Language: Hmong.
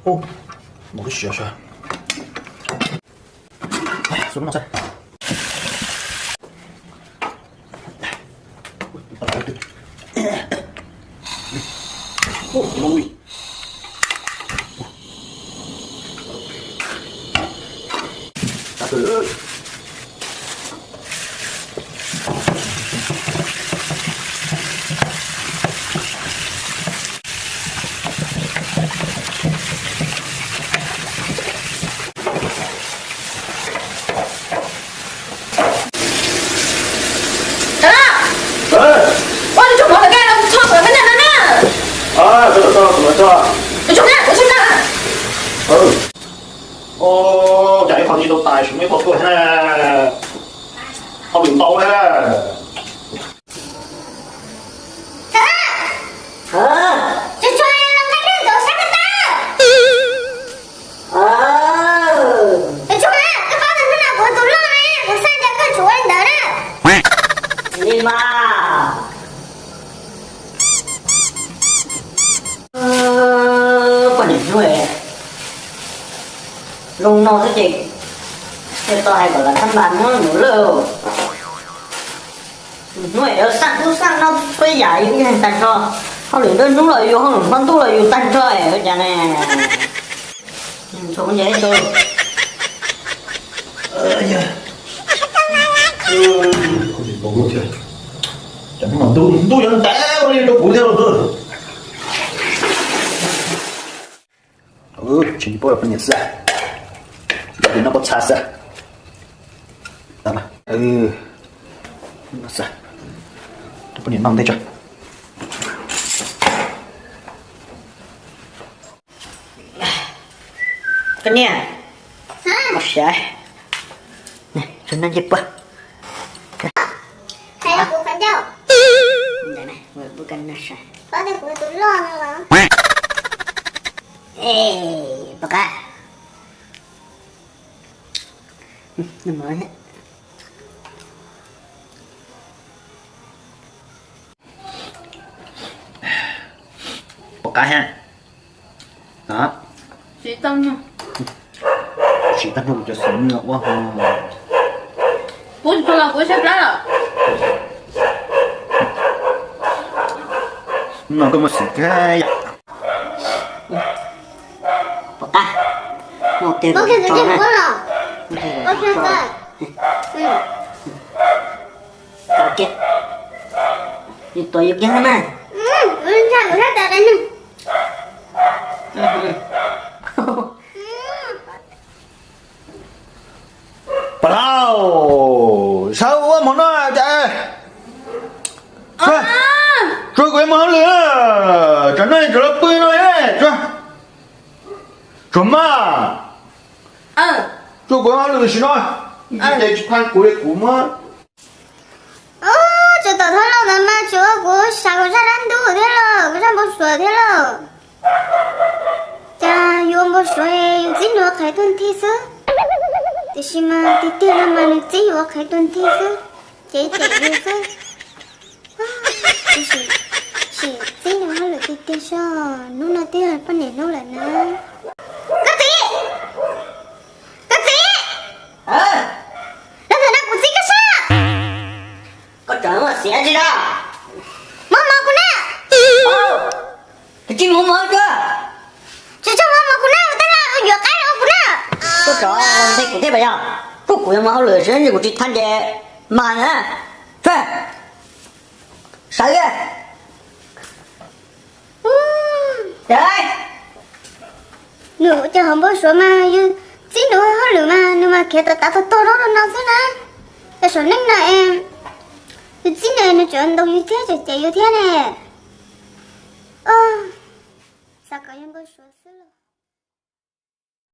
Ub, mus lub siav sas. Xub no xwb. Ua tus tshuaj mov ntawm koj los txhob kom koj noj no na. Ua tus tshuaj na, ua tus tshuaj na. Ua cas ib qho tsis tau tais, tseem muaj ib qho tuaj thiab na. Hauj lwm ntau na. Li mas. Poj niam hnub zoo no xwb ces, ces tau hais kom lawv thab npas muab nws lawm. Hnub es xaj tub xaj no txhua yam yus yeej tag nrho. Hauj lwm nruab hnub los yus, hauj lwm hmo ntuj los yus tag nrho es ua cas ne. Ntuj, ntuj yuav ntev ua li rau kuv thiab lauj. Tsis nco poj niam xwb, yog li no poj txha xwb. Poj niam no ntej tso. Koj niam, mus saib, tsuas noj ncej puab. Pom qab. Pom qab ha. Tsis tau nyuag, tsis tau nyuag kuv cov xeem nyuag ua ho. Kuv tsis tau los kuv siab plab lawm. No koj muaj xeem kawg yom. Pom qab. Muaj kiag tus tso na. Tau kiag. Yus tuav yus kiag na. Pam Lauj, sawv ua mov noj cas. Tsuag kuv yuav mus hauj lwm, tsam no tsam lawv pw no, tsuag, tsuag mas. Tsuag kuv hauj lwm sim no, ces tsis phaj kuv li kuv muab. Tsam tom thab lauj ntawd mas tsis ua kuv xav kuv zaj dab ntub thiab lauj, kuv zaj npau suav thiab lauj. Cas yuav npau suav yus txib nws ua qhev tuag nthi xwb. Tiam sis mas tiag tiag no mas nws txib yus ua qhev tuag nthi xwb, ces cem yus xwb. Tab sis txib nws hauj lwm tiag tiag soj, hnub no twb yog poj niam hnub lawm na. Koj txiv, koj txiv, los ntawm no kuv txib koj sab. Koj tseem muaj xiv tsi na? Muab mov kuv na. Koj tsis muab mov koj. Tsis tso muab mov kuv na, ua tej laj yuam qaib rau kuv na. Koj tseem nthe kuv thiab pas yog? Kuv, kuv yuav mus hauj lwm seb kuv tsis thab nce mas na. Sawv. Nws ua cas ho npau suav mas yus txib nws hauj lwm mas nws mas khiav tav tav tog tog rau no xwb na. Yog saum neej no es yus txib nws, nws tseem ntaus yus thiab tseem cem yus thiab ne. Xav kom yog npau suav xwb los.